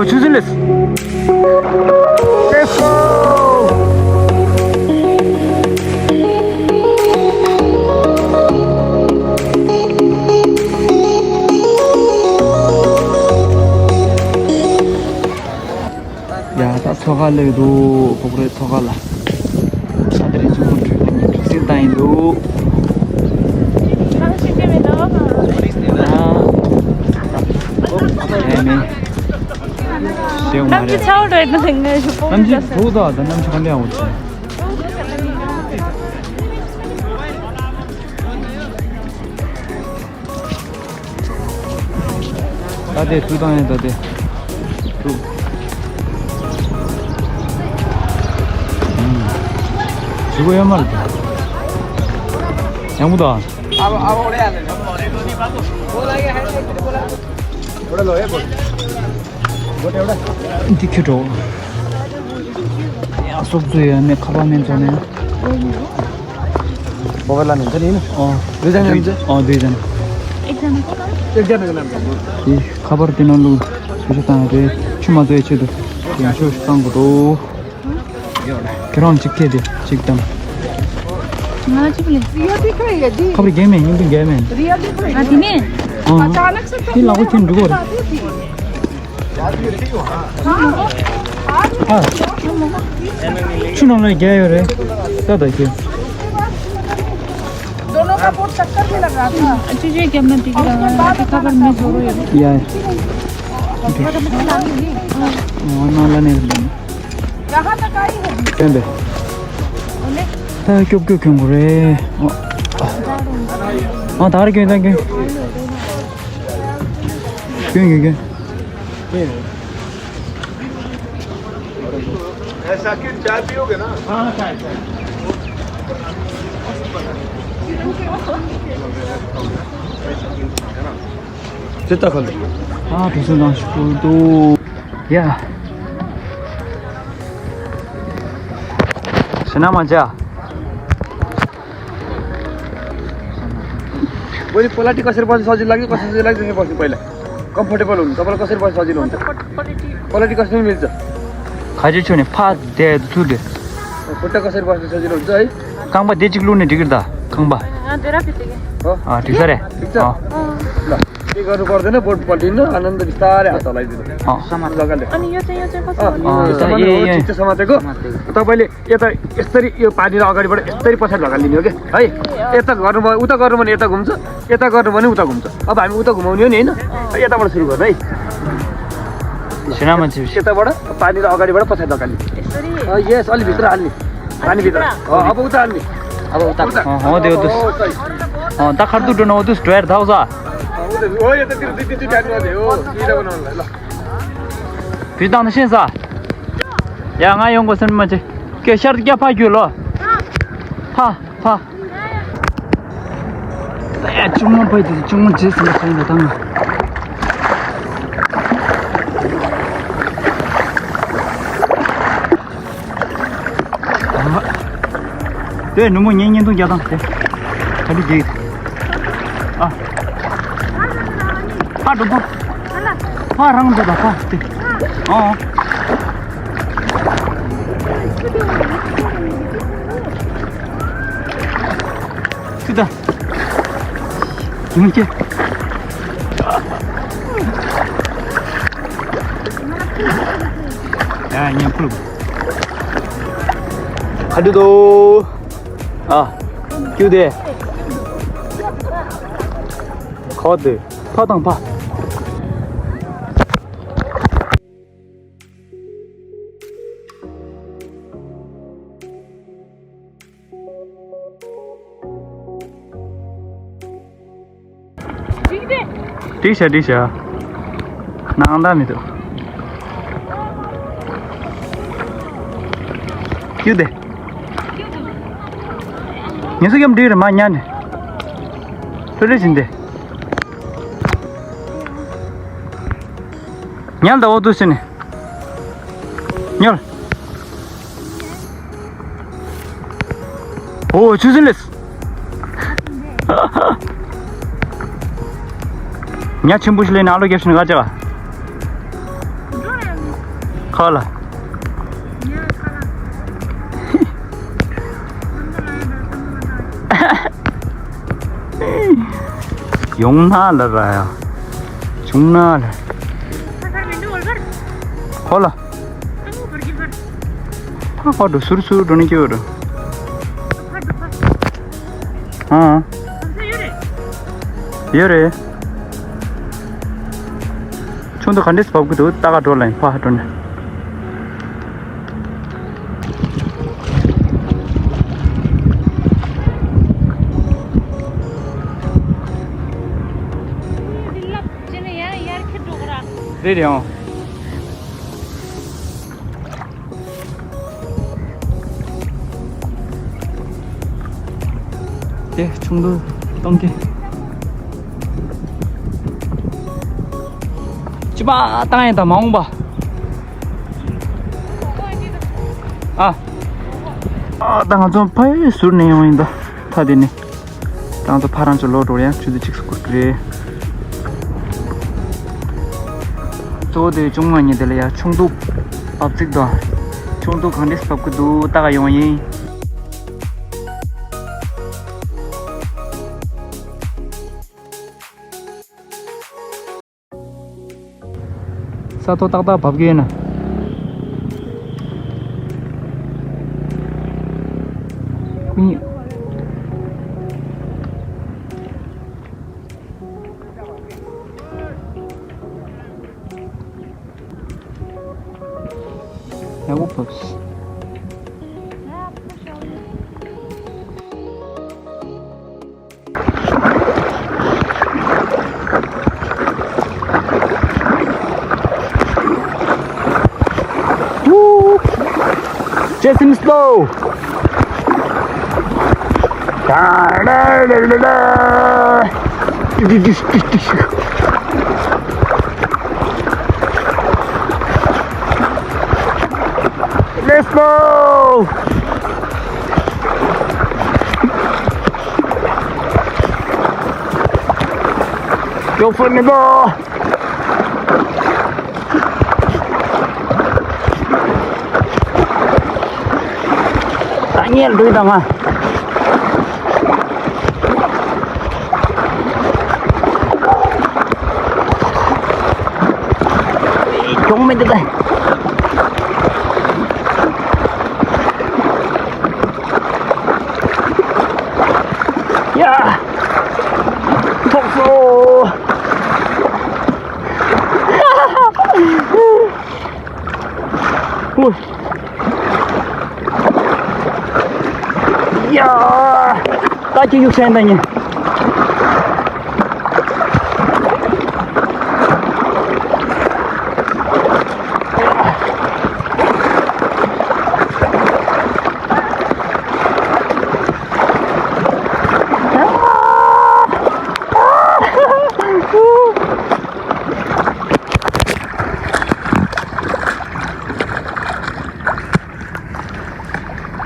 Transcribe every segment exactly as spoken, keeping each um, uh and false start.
ཆུ་ཚོད་ལས། Let's go! ཡ་ད་མཚོ་ཁ་སླེབས་འདུག་ཕོག་རེད་མཚོ་ཁ་ལ། ས་དེ་རིང་ཆུ་མོ་འགྲོས་ཀྱི་གྲུ་གཟིངས་བཏང་ཡིན་འདུག་ཨ་ཨེ་མེ། ཤེས་མ་རེད། གནམ་གཤིས་ཚ་བོ་འགྲོ་ཡིན་ན་ངས་ཞུ་ཕོག་གནམ་གཤིས་ཚ་བོ་དང་ད་གནམ་གཤིས་ག་འདྲ་ཡང་འོ་ཚེ། ད་དེ་ཚུར་བཏང་ཡིན་ད་དེ། ཚུར། ཞི་བ་ཡོད་མ་རེད་ད། ཡང་མོ་ད། འདི་ཁྱོད་འགྲོ། ཡ་སོབ་ཚུ་ཡ་མེ་ཁ་པར་མེ་འཛོ་ནས། मोबाइल लाने हुन्छ नि, होइन? अँ। दुईजना हुन्छ? अँ, दुईजना। एकजनाको नाम? एकजनाको नाम भन्नु। ए, खबर दिन लु। पैसा तान रे। छुमा चाहिँ छु दु। यहाँ छु तान को दो। केरन चिक के दे, चिक तान। हाँ, चिक ले। खबर गेम है, हिंदी गेम है। हाँ, तिमी? अँ। अचानक से ये लागो थिन रुको। छु नम्बर क्या हो रे? क्या था क्या? दोनों का बहुत चक्कर भी लग रहा था। अच्छी चीज क्या मैं दिख रहा है, खबर में जोरो है। यार। वहाँ नाला नहीं। कहाँ तक आई है? क्या दे? हाँ, क्यों, क्यों, क्यों बोल रहे? हाँ, तार क्यों, तार क्यों? क्यों, क्यों, क्यों? ऐसा कि चाय पियोगे ना? हाँ, चाय, चाय। चित्त खोल। हाँ, ठुसो नाश कर दो। या। सुना मजा। बहिनी, पलाटी कसरी बस्नु सजिलो लाग्यो, कसरी सजिलो लाग्यो, त्यही बस्नु पहिला। कम्फर्टेबल हुनु, तपाईँलाई कसरी बस्नु सजिलो हुन्छ? पलाटी कसरी मिल्छ? खाजे छु नि, फा दे, दु दे। खुट्टा कसरी बस्नु सजिलो हुन्छ है? खम्बा दे चिक लुने टिकट दा, खम्बा। अँ, ठिक छ रे। ठिक छ? अँ। ल, के गर्नु पर्दैन, बोट पल्टिनु, आनन्द बिस्तारै हात हल्लाइदिनु। अँ। लगाले। अनि यो चाहिँ, यो चाहिँ कसरी? अँ, यो सामान हो, ठिक छ, समातेको। तपाईँले यता यसरी यो पानी र अगाडिबाट यसरी पछाडि ढकालिदिने हो क्या है। यता गर्नुभयो, उता गर्नु भने यता घुम्छ, यता गर्नु भने उता घुम्छ। अब हामी उता घुमाउने हो नि, होइन? यताबाट सुरु गर्नु है। सुना मान्छे। यताबाट पानी र अगाडिबाट पछाडि ढकाल्ने। यसरी? अँ, यस, अलि भित्र हाल्ने। पानी भित्र। अँ, अब उता हाल्ने। अब उता। अँ, हो, त्यो उता। अँ, ता खर्दु डोन हो, दुस ड्रायर थाउ सा। अँ, उता, हो, यतातिर दुई, तिनचोटि हाल्नु अझै, हो, सिधा बनाउनलाई, ल। भित्र आउनु सेन सा। या, ང་ཡོང་དགོས་སེམས་མ་བྱེད། ཀྱེ་ཤར་རྒྱ་ཕ་རྒྱུ་ལོ། ཕ་ཕ། ཡ་ཅུང་མ་ཕ་རྒྱུ་ཅུང་མ་བྱེད་སེམས་མ་བྱེད་ད་ང་། དེ་ནུ་མོ་ངའི་བརྙན་ཐུང་རྒྱག་སྟངས་དེ། ག་ལི་རྒྱག་ཨ། ཕ་འགྲོ་ཕ། ཕ་རང་འགྲོ་ད་ཕ་དེ། ཨོ། ཁྱི་ད། ཡིན་ཀྱེ། ཡ་ཉན་ཕུལ། ཁ་འདུག་དོ། ཨ། ཀྱུ་དེ། ཁོ་དེ། ཕ་དང་ཕ། འགྲིག་ཤག་འགྲིག་ཤག་ནང་ལྟར་མི་འདུག་ཀྱུ་དེ། ངེད་ཚོ་མཉམ་འགྲིག་རེད་མ་ཉན་ནས། ལྷོད་ལྷོད་བྱིན་ཏེ། ཉལ་ད་འོ་དུ་ཟེར་ནས། ཉོལ། ཨོ་ཆུ་ཚན་ལེས། ཉ་ཆེན་པོ་ཞིག་ལས་ནང་ལོགས་རྒྱབ་ཤིང་ག་ཅག་ག། ཁ་ལ། ཡོང་ན་ལ་ར་ཡ། བྱུང་ན་ལ། ཁོ་ལ། ཕ་ཁ་འགྲོ་ཟུར་ཟུར་འགྲོ་ནི་སྐྱོ་ར། ཨ། ཡོད་རེད། ཆུང་དུ་ག་འདྲས་བབས་ཀྱི་འདུག་ལྟ་ག་འགྲོ་ལ་ཡིན་ཕ་ཧ་འགྲོ་ནས། རེད་ཡང་། དེ་ཆུང་དུ་གཏོང་གི། ཅི་མ་བཏང་ཡིན་ད་མ་འོངས་པ། ཨ། ཨ་ད་ང་ཚོ་ཕ་ཡི་ཟུར་ནས་ཡོང་ཡིན་ད་ཐ་དེ་ནས། ད་ང་ཚོ་ཕ་རང་ཚོ་ལོག་འགྲོ་ཡང་ཆུ་ཚོད་གཅིག་སུ་འགོར་གི་རེད། གཙོ་བོ་དེ་ཆུང་མ་ཉིད་དེ་ལ་ཡ་ཆུང་དུ་བབས་ཚིག་དང་། ཆུང་དུ་གང་འདྲས་བབས་ཀྱི་འདུག་ལྟ་ག་ཡོང་ཡིན། ས་ཐོ་ཏག་ཏག་བབས་ཀྱི་ཡོད་ན། ཀུན། ཡག་པོ་བབས། Woo! Jason Snow! Let's go! Go for me, bro! ད་ངས་འགྲོ་དང་ང་། གྱོང་མི་འདུག་ད། ཡ། ཐོག་སོ། ཡ། ད་ཁྱི་གཡུག་སེང་ད་ཉེ།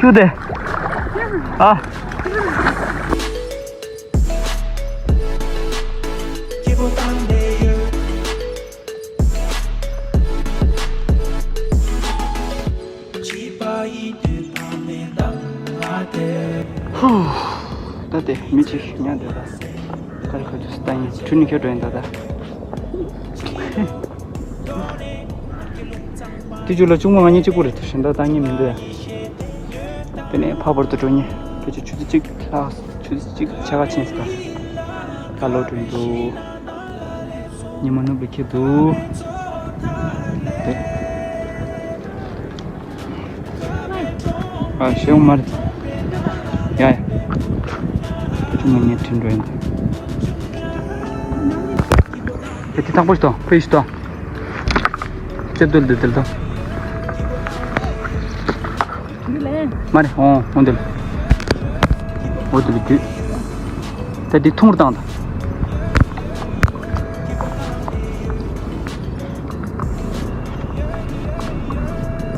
ཁྱོད་དེ། ཨ། ཧུ། ད་དེ་མི་གཅིག་ཉལ་འདུག་ད། ཁ་རི་ཁ་ཆུ་སི་ད་ཡིན་ཁྲུ་ནི་ཁྱོད་འགྲོ་ཡིན་ད་ད། དེ་ཅུ་ལ་ཅུང་མ་ང་གཉིས་གཅིག་པོ་རེད་དེ་བཞིན་ད་ད་གཉིས་མི་འདུག་ཡ། དེ་ནས་ཕ་བར་དུ་འགྲོ་ཉེ་ཕལ་ཆེར་ཆུ་ཚོད་གཅིག་ལྷག་ཆུ་ཚོད་གཅིག་ཆ་ག་ཕྱིན་སོང་ད། ད་ལོག་འགྲོ་ཡིན་འདུག་ཉི་མ་ནུབ་ལ་ཁྱེར་འདུག་དེ། ཨ་ཤེའུ་མར། ཡ་ཡ། ཁྱུང་མ་ངས་དྲིན་འགྲོ་ཡིན། དེ་དེ་ཐག་པོ་ཞིག་ཏོ་ཕུ་ཡི་ཞིག་ཏོ། ཅེ་དུལ་དུལ་དུལ་ཏོ། མ་རེད་ཨོ་ཨོ་དུལ། ཨོ་དུལ་རྒྱུད། ད་དེ་ཐུང་རུ་བཏང་ད།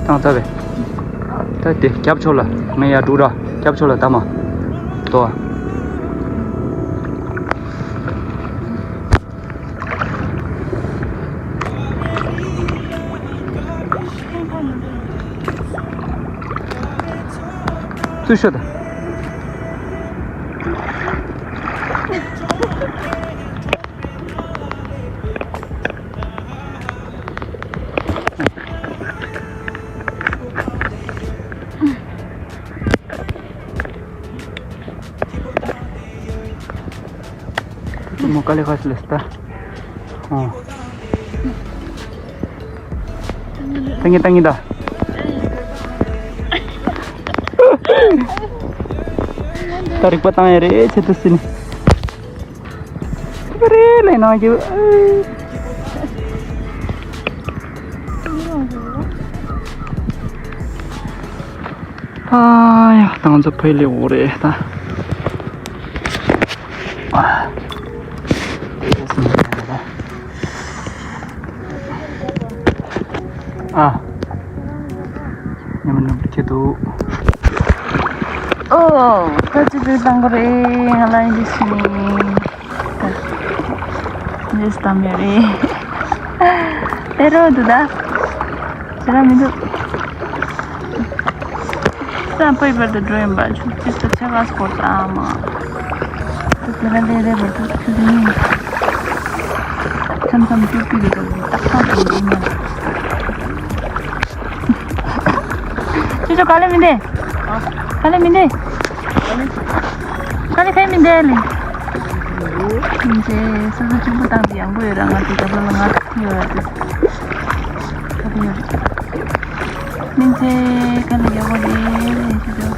བཏང་ཚར་བས། ད་དེ་རྒྱབ་ཕྱོགས་ལ་ངས་ཡར་འགྲོ་ར་རྒྱབ་ཕྱོགས་ལ་ད་མ། དོ། ཤོད་དང་། མོ་དཀའ་ལས་ཁག་ཅིག་ལས་ད། ཨོ། ཏང་གི་ཏང་གི་ད། ད་རིག་པ་བཏང་ཡ་རེད་ཆེ་ཏུ་སི་ནི། ཀ་རེ་ལས་ནང་རྒྱུ། ཨ་ཡ་ཏང་ཚོ་ཕེ་ལེ་འོ་རེད་ད། ཨ། ཉམས་ནུབ་ཁྱེད་དུ། ཨོ། ཁ་ཅིག་ཏུ་བཏང་གི་རེད། ང་ལ་འདི་ཤི་ནི། འདི་སྟམ་ཡོད་རེད། དེ་རོ་འདུག་ད། ཟེར་ར་མི་འདུག་ས་པའི་བར་དུ་འགྲོ་ཡིན་པ་ཆུ་ཚོད་ཆ་ག་སྐོར་དང་མ། དུ་ལ་ལེ་ལེ་བར་དུ་ཆུ་ཚོད་གཉིས། མཚམས་མཚམས་ཀྱུ་ཀྱུ་རེ་རེ་ཏག་ཏག་དང་འདྲེས་ཉན། ཅོ་ཅོ་ག་ལེ་མི་འདེ། ག་ལེ་མི་འདེ། ག་ལེ་ཁའི་མི་འདེ་ལེ། མི་འདེ་སོ་སོ་གཅིག་པུ་བཏང་སྟེ་ཡང་པོ་ཡོད་ར། ང་དེ་ག་པ་ལ་ང་ཐུག་ཡོད་ར་དེ། ག་ལེ་ཡོད་རེད། མི་འདེ་ག་ལེ་ཡག་པོ་རེད་ཅོ་ཅོ།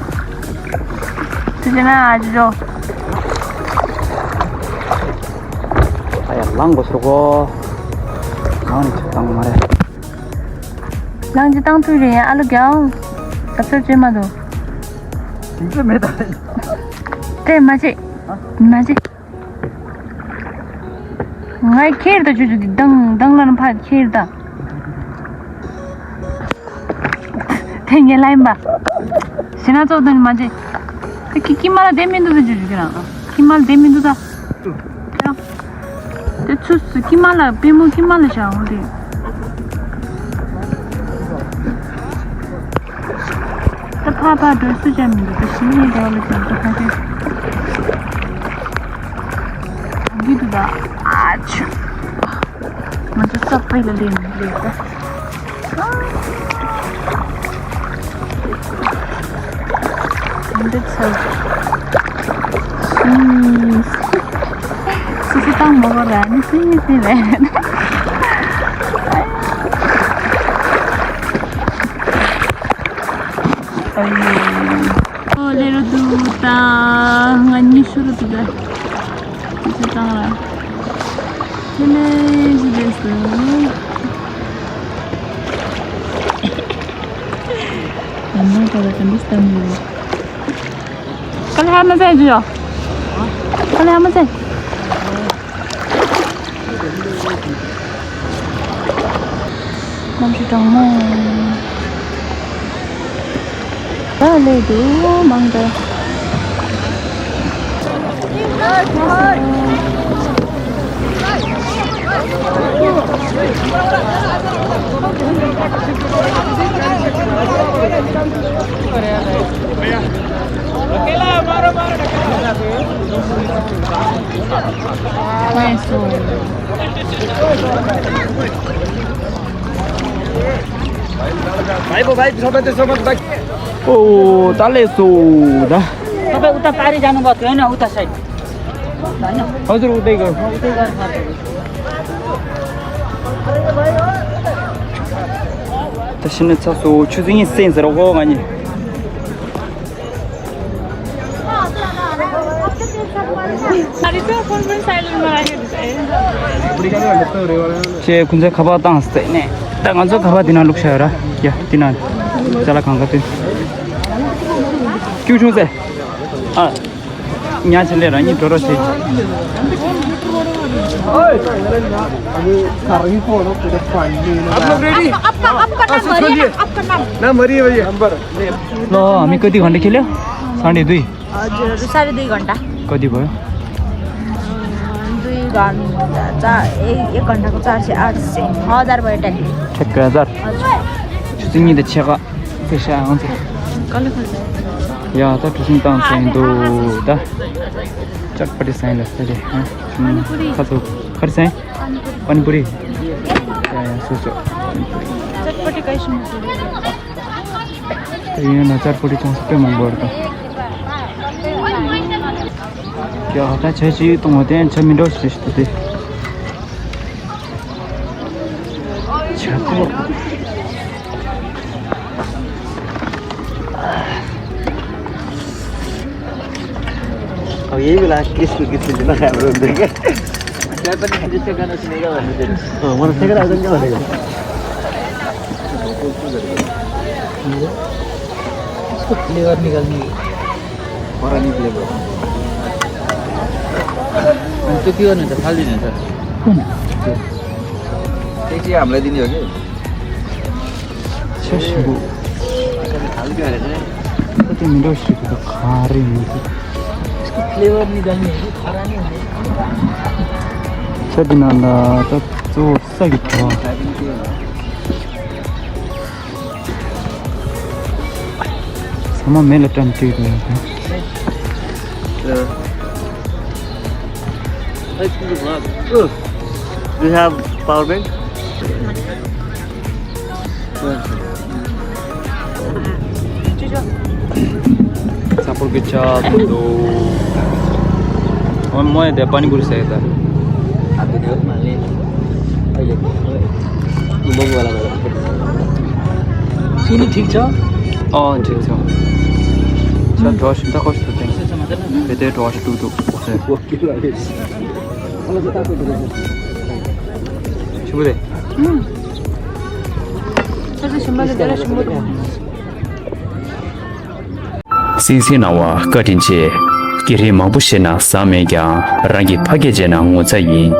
ཅོ་ཅོ་ན་ཨ་ཅོ་ཅོ། ཨ་ཡ་ལངས་དགོས་སོ་གོ། ནང་ནས་ཚུར་བཏང་མ་རེད། ལངས་ཅི་བཏང་ཐུབ་རེད། ཨ་ལོ་རྒྱལ་འོང་། ད་ཚོད་བྱེད་མ་འདུག་ཅིང་ཙེ་མེད་ད། དེ་མ་བྱེད། མ་བྱེད། ང་ཁྱེར་ད་ཆུ་ཆུ་འདི་དང་དང་ལ་ཕ་ཁྱེར་ད། དེ་ངས་ལ་ཡིན་པ། ཞེ་ན་ཚོགས་དོན་མ་བྱེད། དེ་ཀི་ཀི་མ་ལ་དེ་མི་འདུག་ད་ཆུ་ཆུ་ཁྱེར་རང་། ཀི་མ་ལ་དེ་མི་འདུག་ད། དེ་ཚུ་སུ་ཀི་མ་ལ་པེ་མོ་ཀི་མ་ལ་བྱ་འོང་དེ། ད་ཕ་ཕ་འགྲོ་སུ་བྱ་མི་འདུག་ད་ཞིང་ནས་འདྲ་བ་ལ་བྱ་ད་ཕ་ཕ། འདི་འདུག་ད། ཨ་ཆུ། ང་ཚོ་ས་པའི་ལ་ལེན་ལེན་ད། འདི་ཚོ། ཨུམ། སུ་སུ་བཏང་མ་གོ་ར་ནི་སུ་ཡིན་སུ་རེད། ཨ་ཡོ། ཨོ་ལེ་རུ་དུ་ད་ང་གཉིས་ཤུ་རུ་དུ་ད། སུ་སུ་བཏང་ར། ཁྱེད་ནས་ཞི་བདེ་སུ། ཡང་མ་ད་ད་ག་འདི་ལྟ་མི་རུང་། ག་ལེ་ཧ་མ་ཟེར་ཇི་ཡོ། ག་ལེ་ཧ་མ་ཟེར། གནམ་གཤིས་གྲང་མོ། ད་ལས་འདུག་མང་དྲགས། भाई को भाई सब तो सब तक। ओ ताले सो दा। तपाईँ उता पारि जानुभएको थियो होइन, उता साइड। होइन? हजुर, उतै गर्नु। उतै गर्नु। त सिने छ सो छु चाहिँ सेन्स र हो गनी। ཁྱེད་ཁོང་ཚོའི་ཁ་པར་བཏང་སྟེ་ནས་ད་ང་ཚོ་ཁ་པར་དེ་ན་བླུགས་བཞག་ཡོད་ར། ཡ་དེ་ན་ཅ་ལག་གང་ག་དེ་ཀྱུ་ཆུང་ཚེ། ཨ། ཉ་ཆེ་ལེ་རང་ཉིད་འགྲོ་རོགས་བྱེད། आप लोग रेडी? आपका, आपका नाम भरिए ना, आपका नाम। नाम भरिए भैया। नंबर। लो, हमें कति घन्टा खेल्यो? साढे दुई। हजुर, साढे दुई घन्टा। कति भयो? दुई घन्टा, चार, एक, एक घन्टाको चार सय, आठ सय, हजार भयो ट्याक्कै। ठ्याक्कै हजार। हजुर। चाहिँ नि त छेका पैसा आउँछ। कसले खोज्छ? ཡ་ད་གྲུ་གཟིངས་བཏང་ཚར་ཡིན་འདུག་ད། ཅཊ་པ་ཏི་ཟ་ཡིན་ལ་ད་དེ་ཧ། ཁ་ཚུགས་ཁ་རི་ཟ་ཡིན། པ་ནི་པུ་རི། ཡ་ཡ་སོ་སོ། ཅཊ་པ་ཏི་ག་ཤི་མི་ཤི། དེ་ཡིན་ན་ཅཊ་པ་ཏི་ཅུང་ཟད་དཔེ་མང་པོ་རེད་ད། ཡ་ད་ཆ་ཅིག་གཏོང་བ་དེ་ཆ་མི་འགྲོ་ཞེས་ཞུ་དེ། ཆ་ཐོག अब यही मिला किस किस दिन ना है बंदे के। क्या पता किससे गाना सुनेगा वो मुझे। हाँ, वो से गाना सुनेगा। इसको फ्लेवर निकालनी है। और नहीं फ्लेवर। अनि त्यो के गर्ने त? फालिदिने त। कुन? त्यो चाहिँ हामीलाई दिने हो कि? छ्या, सिम्बु। फालिदियो अरे चाहिँ। कति मिठो सिकेको खारै मिठो। यसको फ्लेभर निकाल्ने हो कि खरानी हो? छ दिनान्त त चोसा कि छ। Sama mela tan tu tu. Do you have power bank? Sapur के चाट दो। और मैं दे पानी पूरी सही था। चिनी ठिक छ? अँ, ठिक छ। छ, ड्रस त कस्तो चाहिँ? भेटे ड्रस टु टु। छुबुले। སིང་སིང་གནང་བ་བཀའ་དྲིན་ཆེ། དགེ་རིགས་མང་པོ་བཤད་ན་ཟ་མེད་ཀྱང་རང་གི་ཕ་སྐད་བྱས་ན་ངོ་ཚ་ཡིན།